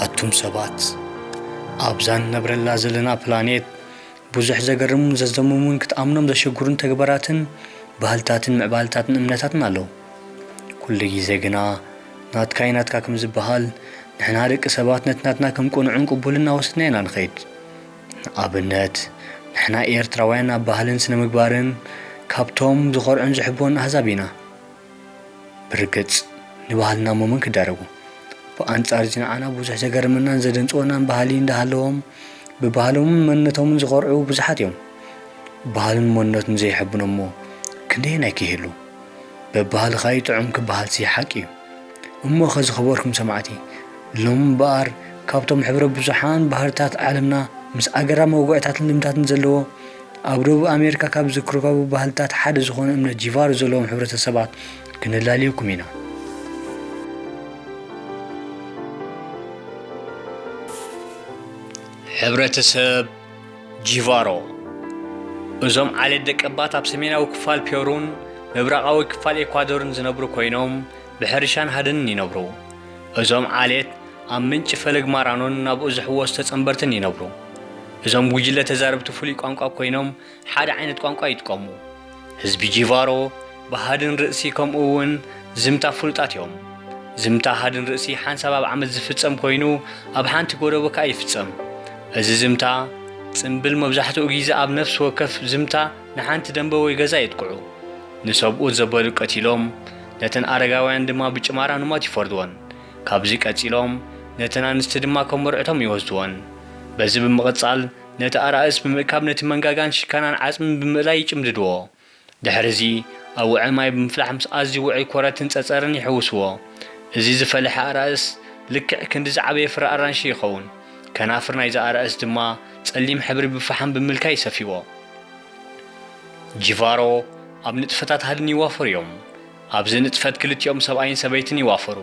ኣቱም ሰባት፣ ኣብዛ ንነብረላ ዘለና ፕላኔት ብዙሕ ዘገርሙን ዘስደምሙን ክትኣምኖም ዘሸግሩን ተግባራትን ባህልታትን ምዕባልታትን እምነታትን ኣለዉ። ኩሉ ግዜ ግና ናትካይ ናትካ ከም ዝበሃል ንሕና ደቂ ሰባት ነቲ ናትና ከም ቅኑዕን ቅቡልን እናወሰድና ኢና ንኸይድ። ንኣብነት፣ ንሕና ኤርትራውያን ኣብ ባህልን ስነ ምግባርን ካብቶም ዝኾርዑን ዝሕብኡን ኣህዛብ ኢና። ብርግጽ፣ ንባህልና እሞ መን ክዳረጎ? ብኣንጻር እዚ ንዓና ብዙሕ ዘገርመናን ዘደንጽወናን ባህሊ እንዳሃለዎም፣ ብባህሎምን መንነቶምን ዝኾርዑ ብዙሓት እዮም። ባህሉን መንነቱን ዘይሕብኖ እሞ ክንደየናይ ክህሉ? በባህልኻ ይጥዑም ክበሃልሲ ሓቂ እዩ። እሞኸ ዝኸበርኩም ሰማዕቲ፣ ሎሚ እምበኣር ካብቶም ሕብረ ብዙሓን ባህርታት ዓለምና ምስ ኣገራሚ ወግዕታትን ልምድታትን ዘለዎ ኣብ ደቡብ ኣሜሪካ ካብ ዝርከቡ ባህልታት ሓደ ዝኾነ እምነት ጂቫሮ ዘለዎም ሕብረተሰባት ክንላልየኩም ኢና። ሕብረተሰብ ጂቫሮ። እዞም ዓሌት ደቀባት ኣብ ሰሜናዊ ክፋል ፔሩን ምብራቓዊ ክፋል ኤኳዶርን ዝነብሩ ኮይኖም ብሕርሻን ሃድንን ይነብሩ። እዞም ዓሌት ኣብ ምንጪ ፈለግ ማራኖን ናብኡ ዝሕወሱ ተጸንበርትን ይነብሩ። እዞም ጉጅለ ተዛረብቲ ፍሉይ ቋንቋ ኮይኖም ሓደ ዓይነት ቋንቋ ይጥቀሙ። ህዝቢ ጂቫሮ ብሃድን ርእሲ ከምኡ እውን ዝምታ ፍሉጣት እዮም። ዝምታ ሃድን ርእሲ ሓንሳብ ኣብ ዓመት ዝፍጸም ኮይኑ ኣብ ሓንቲ ጎደቦ ከኣ ይፍጸም። እዚ ዝምታ ጽምብል መብዛሕትኡ ግዜ ኣብ ነፍሲ ወከፍ ዝምታ ንሓንቲ ደንበ ወይ ገዛ የጥቅዑ። ንሰብኡት ዘበሉ ቀቲሎም ነተን ኣረጋውያን ድማ ብጭማራ ንሞት ይፈርድወን። ካብዚ ቀጺሎም ነተን ኣንስቲ ድማ ከም መርዑቶም ይወስድወን። በዚ ብምቕጻል ነቲ ኣራእስ ብምእካብ ነቲ መንጋጋን ሽካናን ዓጽምን ብምእላይ ይጭምድድዎ። ድሕርዚ ኣብ ውዑይ ማይ ብምፍላሕ ምስ ኣዝዩ ውዑይ ኮረትን ጸጸርን ይሕውስዎ። እዚ ዝፈለሐ ኣራእስ ልክዕ ክንዲ ዝዓበየ ፍረ ኣራንሺ ይኸውን። ከናፍር ናይዚ ኣራእስ ድማ ጸሊም ሕብሪ ብፈሓም ብምልካይ ይሰፍይዎ። ጂቫሮ ኣብ ንጥፈታት ሃድን ይዋፈሩ እዮም። ኣብዚ ንጥፈት ክልቲኦም ሰብኣይን ሰበይትን ይዋፈሩ።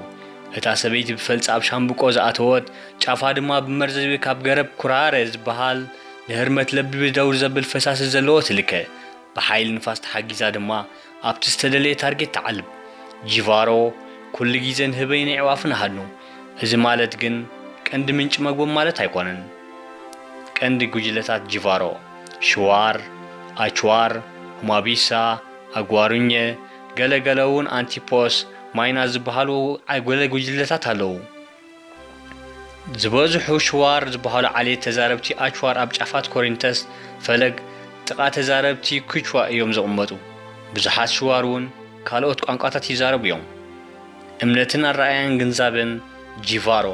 እታ ሰበይቲ ብፈልጻ ኣብ ሻምብቆ ዝኣተወት፣ ጫፋ ድማ ብመርዚ ካብ ገረብ ኩራረ ዝበሃል ንህርመት ለቢ ደውር ዘብል ፈሳሲ ዘለዎ ትልከ። ብሓይሊ ንፋስ ተሓጊዛ ድማ ኣብቲ ዝተደለየ ታርጌት ትዓልብ። ጂቫሮ ኩሉ ግዜ ንህበይን ኣዕዋፍን ሃድኑ። እዚ ማለት ግን ቀንዲ ምንጪ መግቦም ማለት ኣይኮነን። ቀንዲ ጉጅለታት ጂቫሮ፣ ሽዋር፣ ኣችዋር፣ ሁማቢሳ፣ ኣጓሩኘ፣ ገለ ገለ እውን ኣንቲፖስ፣ ማይና ዝበሃሉ ዓ-፣ ገለ ጉጅለታት ኣለዉ። ዝበዝሑ ሽዋር ዝበሃሉ ዓሌት ተዛረብቲ ኣችዋር ኣብ ጫፋት ኮሪንተስ ፈለግ ጥቓ ተዛረብቲ ኩችዋ እዮም ዝቕመጡ። ብዙሓት ሽዋር እውን ካልኦት ቋንቋታት ይዛረቡ እዮም። እምነትን ኣረኣእያን ግንዛበን ጂቫሮ።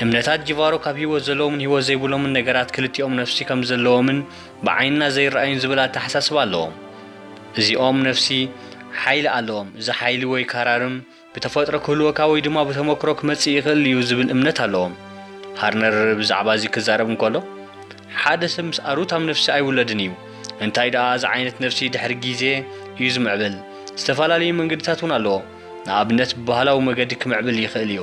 እምነታት ጂቫሮ ካብ ህይወት ዘለዎምን ህይወት ዘይብሎምን ነገራት ክልቲኦም ነፍሲ ከም ዘለዎምን ብዓይንና ዘይረኣዩን ዝብል ኣተሓሳስባ ኣለዎም። እዚኦም ነፍሲ ሓይሊ ኣለዎም። እዚ ሓይሊ ወይ ካራርም ብተፈጥሮ ክህልወካ ወይ ድማ ብተመክሮ ክመጽእ ይኽእል እዩ ዝብል እምነት ኣለዎም። ሃርነር ብዛዕባ እዚ ክዛረብ እንከሎ፣ ሓደ ሰብ ምስ ኣሩታም ነፍሲ ኣይውለድን እዩ። እንታይ ደኣ፣ እዚ ዓይነት ነፍሲ ድሕሪ ግዜ እዩ ዝምዕብል። ዝተፈላለዩ መንገድታት እውን ኣለዎ። ንኣብነት፣ ብባህላዊ መገዲ ክምዕብል ይኽእል እዩ።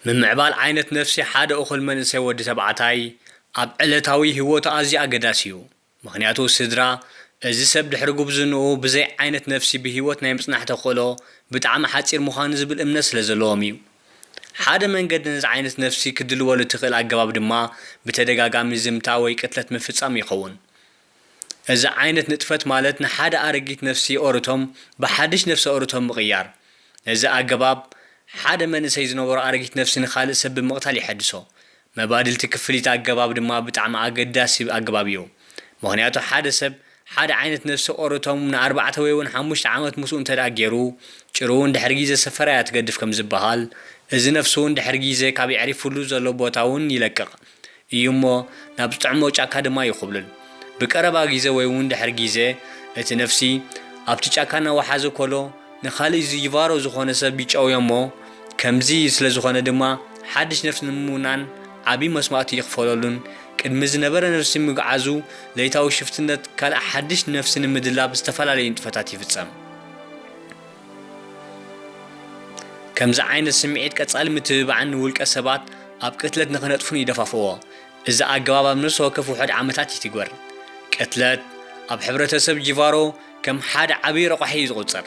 ምምዕባል ዓይነት ነፍሲ ሓደ እኹል መንእሰይ ወዲ ተባዕታይ ኣብ ዕለታዊ ህይወቱ ኣዝዩ ኣገዳሲ እዩ። ምኽንያቱ ስድራ፣ እዚ ሰብ ድሕሪ ጉብዝንኡ ብዘይ ዓይነት ነፍሲ ብህይወት ናይ ምጽናሕ ተኽእሎ ብጣዕሚ ሓጺር ምዃኑ ዝብል እምነት ስለ ዘለዎም እዩ። ሓደ መንገዲ ነዚ ዓይነት ነፍሲ ክትድልወሉ እትኽእል ኣገባብ ድማ ብተደጋጋሚ ዝምታ ወይ ቅትለት ምፍጻም ይኸውን። እዚ ዓይነት ንጥፈት ማለት ንሓደ ኣረጊት ነፍሲ ኦርቶም ብሓድሽ ነፍሲ ኦርቶም ምቕያር። እዚ ኣገባብ ሓደ መንእሰይ ዝነበሮ ኣረጊት ነፍሲ ንኻልእ ሰብ ብምቕታል ይሐድሶ። መባድልቲ ክፍሊት ኣገባብ ድማ ብጣዕሚ ኣገዳሲ ኣገባብ እዩ። ምኽንያቱ ሓደ ሰብ ሓደ ዓይነት ነፍሲ ኦርቶም ንኣርባዕተ ወይ እውን ሓሙሽተ ዓመት ምስኡ እንተ ደኣ ገይሩ፣ ጭሩ እውን ድሕሪ ግዜ ሰፈራ እያ ትገድፍ ከም ዝበሃል፣ እዚ ነፍሲ እውን ድሕሪ ግዜ ካብ የዕሪፉሉ ዘሎ ቦታ እውን ይለቅቕ እዩ እሞ ናብ ዝጥዕሞ ጫካ ድማ ይኹብልል። ብቀረባ ግዜ ወይ እውን ድሕሪ ግዜ እቲ ነፍሲ ኣብቲ ጫካ እናወሓዘ ከሎ ንኻልእ ዚቫሮ ዝኾነ ሰብ ይጨውዮ እሞ፣ ከምዚ ስለ ዝኾነ ድማ ሓድሽ ነፍሲ ንምውናን ዓቢ መስዋእቲ ይኽፈለሉን ቅድሚ ዝነበረ ነፍሲ ምግዓዙ ለይታዊ ሽፍትነት ካልእ ሓድሽ ነፍሲ ንምድላብ ዝተፈላለዩ ንጥፈታት ይፍጸም። ከምዚ ዓይነት ስምዒት ቀጻሊ ምትብባዕን ንውልቀ ሰባት ኣብ ቅትለት ንኽነጥፉን ይደፋፍእዎ። እዚ ኣገባብ ኣብ ነፍሲ ወከፍ ውሑድ ዓመታት ይትግበር። ቅትለት ኣብ ሕብረተሰብ ጂቫሮ ከም ሓደ ዓብዪ ረቋሒ እዩ ዝቑጸር።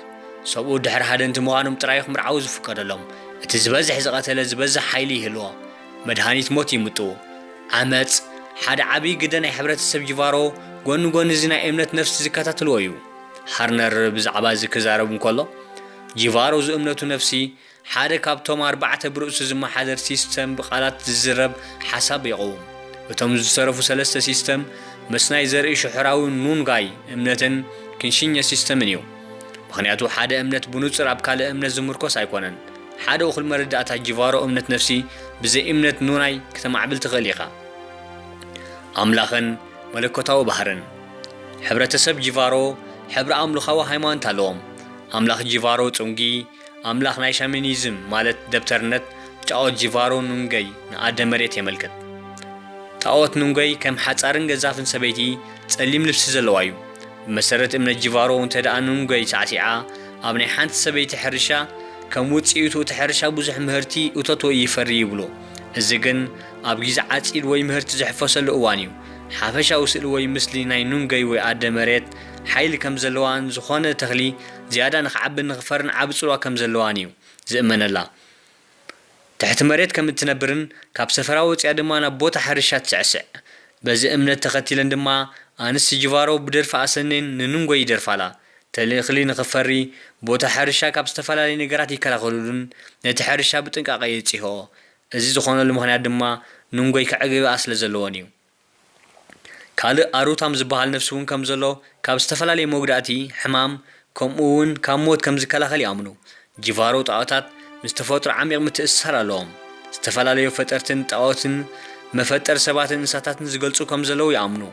ሰብኡት ድሕሪ ሃደንቲ ምዃኖም ጥራይ ክምርዓዉ ዝፍቀደሎም። እቲ ዝበዝሕ ዝቐተለ ዝበዝሕ ሓይሊ ይህልዎ። መድሃኒት ሞት ይምጥዉ። ዓመጽ ሓደ ዓብዪ ግደ ናይ ሕብረተሰብ ጂቫሮ ጎኒ ጎኒ እዚ ናይ እምነት ነፍሲ ዝከታተልዎ እዩ። ሃርነር ብዛዕባ እዚ ክዛረብ እንከሎ፣ ጂቫሮ ዝእምነቱ ነፍሲ ሓደ ካብቶም ኣርባዕተ ብርእሱ ዝመሓደር ሲስተም ብቓላት ዝዝረብ ሓሳብ የቕውም። እቶም ዝተረፉ ሰለስተ ሲስተም ምስናይ ዘርኢ ሽሑራዊ ኑንጋይ እምነትን ክንሽኘ ሲስተምን እዩ። ምኽንያቱ ሓደ እምነት ብንጹር ኣብ ካልእ እምነት ዝምርኮስ ኣይኮነን። ሓደ እኹል መረዳእታ ጂቫሮ እምነት ነፍሲ ብዘይ እምነት ኑናይ ክተማዕብል ትኽእል ኢኻ። ኣምላኽን መለኮታዊ ባህርን። ሕብረተሰብ ጂቫሮ ሕብረ ኣምልኻዊ ሃይማኖት ኣለዎም። ኣምላኽ ጂቫሮ ጹንጊ፣ ኣምላኽ ናይ ሻሚኒዝም ማለት ደብተርነት፣ ጫኦት ጂቫሮ ኑንገይ ንኣደ መሬት የመልክት። ጣኦት ኑንገይ ከም ሓጻርን ገዛፍን ሰበይቲ ጸሊም ልብሲ ዘለዋ እዩ። ብመሰረት እምነት ጂቫሮ እንተ ደኣ ኑንገይ ሳዕሲዓ ኣብ ናይ ሓንቲ ሰበይቲ ሕርሻ ከም ውጽኢቱ እቲ ሕርሻ ብዙሕ ምህርቲ እቶት ወይ ይፈሪ ይብሉ። እዚ ግን ኣብ ግዜ ዓጺድ ወይ ምህርቲ ዝሕፈሰሉ እዋን እዩ። ሓፈሻዊ ስእሊ ወይ ምስሊ ናይ ኑንገይ ወይ ኣደ መሬት ሓይሊ ከም ዘለዋን ዝኾነ ተኽሊ ዝያዳ ንኽዓብን ንኽፈርን ዓቢ ጽልዋ ከም ዘለዋን እዩ ዝእመነላ። ትሕቲ መሬት ከም እትነብርን ካብ ሰፈራ ወጺኣ ድማ ናብ ቦታ ሕርሻ ትስዕስዕ። በዚ እምነት ተኸቲለን ድማ ኣንስቲ ጅቫሮ ብደርፊ ኣሰኔን ንኑንጎይ ይደርፋላ። ተኽሊ ንኽፈሪ ቦታ ሕርሻ ካብ ዝተፈላለዩ ነገራት ይከላኸሉሉን ነቲ ሕርሻ ብጥንቃቐ የጽህኦ። እዚ ዝኾነሉ ምኽንያት ድማ ኑንጎይ ከዕግብኣ ስለ ዘለወን እዩ። ካልእ ኣሩታም ዝበሃል ነፍሲ እውን ከም ዘሎ ካብ ዝተፈላለየ መጉዳእቲ፣ ሕማም፣ ከምኡ እውን ካብ ሞት ከም ዝከላኸል ይኣምኑ። ጂቫሮ ጣኦታት ምስ ተፈጥሮ ዓሚቕ ምትእስሳር ኣለዎም። ዝተፈላለዩ ፈጠርትን ጣኦትን መፈጠር ሰባትን እንስሳታትን ዝገልጹ ከም ዘለዉ ይኣምኑ።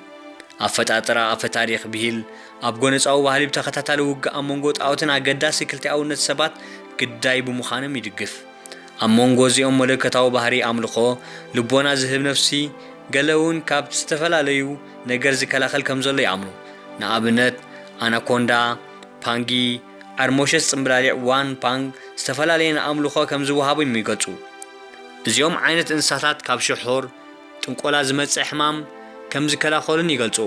ኣፈጣጥራ፣ ኣፈ ታሪኽ፣ ብሂል፣ ኣብ ጎነጻዊ ባህሊ ብተኸታታሊ ውግእ ኣብ መንጎ ጣኦትን ኣገዳሲ ክልቲኣውነት ሰባት ግዳይ ብምዃኖም ይድግፍ። ኣብ መንጎ እዚኦም መለኮታዊ ባህሪ ኣምልኾ ልቦና ዝህብ ነፍሲ ገለ እውን ካብ ዝተፈላለዩ ነገር ዝከላኸል ከም ዘሎ ይኣምኑ። ንኣብነት ኣናኮንዳ፣ ፓንጊ፣ ዓርሞሸት ጽምብላሊዕ ዋን ፓንግ ዝተፈላለየ ንኣምልኾ ከም ዝወሃቦም ይገልጹ። እዚኦም ዓይነት እንስሳታት ካብ ሽሑር ጥንቆላ ዝመጽእ ሕማም ከም ዝከላኸሉን ይገልጹ።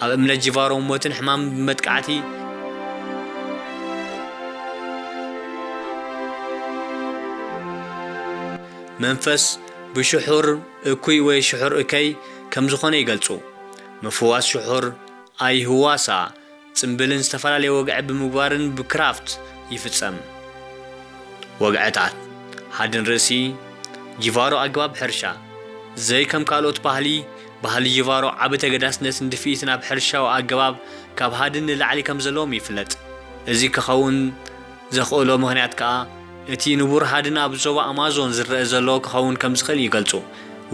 ኣብ እምነት ጂቫሮ ሞትን ሕማም ብመጥቃዕቲ መንፈስ ብሽሑር እኩይ ወይ ሽሑር እከይ ከም ዝኾነ ይገልጹ። ምፍዋስ ሽሑር ኣይህዋሳ ጽምብልን ዝተፈላለየ ወግዒ ብምግባርን ብክራፍት ይፍጸም። ወግዕታት ሃድን ርእሲ ጂቫሮ ኣገባብ ሕርሻ ዘይ ከም ካልኦት ባህሊ፣ ባህሊ ጂቫሮ ዓቢ ተገዳስነትን ድፍኢትን ኣብ ሕርሻዊ ኣገባብ ካብ ሃድን ንላዕሊ ከም ዘለዎም ይፍለጥ። እዚ ክኸውን ዘኽእሎ ምኽንያት ከኣ እቲ ንቡር ሃድን ኣብ ዞባ ኣማዞን ዝረአ ዘሎ ክኸውን ከም ዝኽእል ይገልጹ።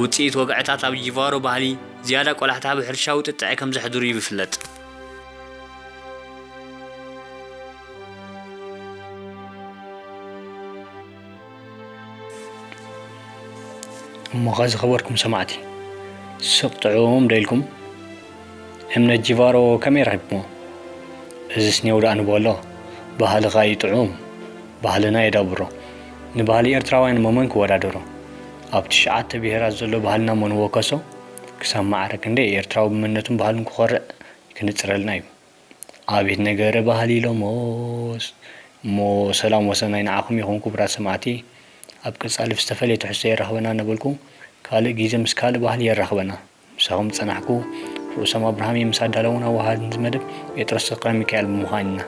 ውጽኢት ወግዕታት ኣብ ጂቫሮ ባህሊ ዝያዳ ቆላሕታ ኣብ ሕርሻዊ ጥጥዐ ከም ዘሕድሩ ይፍለጥ። እሞኸ ዝኸበርኩም ሰማዕቲ፣ ስቕ ጥዑም ዶ ኢልኩም? እምነት ጂቫሮ ከመይ ረኺብኩሞ? እዝስ ኔው ደኣ ንበሎ፣ ባህልኻ እዩ ጥዑም፣ ባህልና የዳብሮ። ንባህሊ ኤርትራውያን እሞ መን ክወዳደሮ? ኣብ ትሽዓተ ብሄራት ዘሎ ባህልና እሞ ንወከሶ፣ ክሳብ ማዕረ ክንደይ ኤርትራዊ ብመንነቱን ባህሉን ክኾርዕ ክንጽረልና እዩ። ኣቤት ነገረ ባህሊ ሎሞስ። እሞ ሰላም ወሰናይ ንዓኹም ይኹን ክቡራት ሰማዕቲ። ኣብ ቀጻሊ ብዝተፈለየ ትሕዝቶ የራኽበና እናበልኩ፣ ካልእ ግዜ ምስ ካልእ ባህሊ የራኽበና። ምሳኹም ዝጸናሕኩ ርእሶም ኣብርሃም እየ። ምስ ኣዳለውን ኣወሃህድን እዚ መደብ ጴጥሮስ ተኽለ ሚካኤል ብምዃን ኢና።